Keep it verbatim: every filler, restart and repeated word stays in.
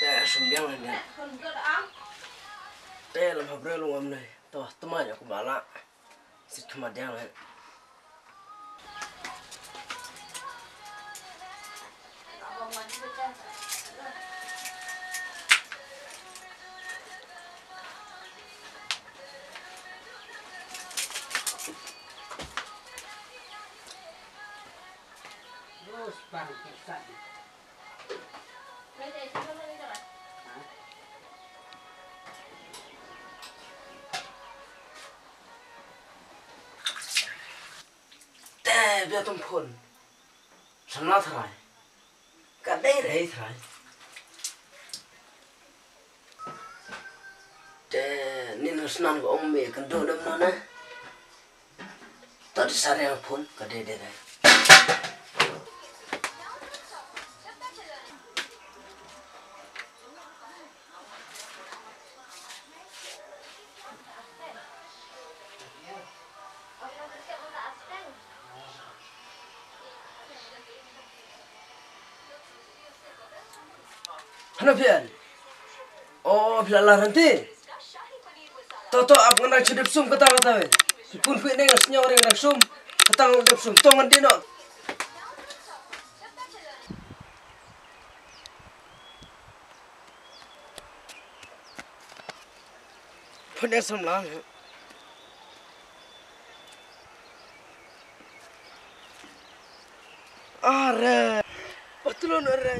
Te sum diang ne. Te lam ha breu lung am ne. To tma ya ku bala. Sit khmat diang ne. Te bia tum phun. Samla tharai. Ka dei rei tharai. Te nin snan ko ong me kan do dem na na. Tot sare phun ka dei dei rei. Hana phi an? O phi la la ranti. To to ap ngan rang shu dep sum kata kata we. Phi pun phi ne ngan sñiaw re ngan rang sum. Kata ngan dep sum to ngan di no. Put ne samla. Are. Patulun are.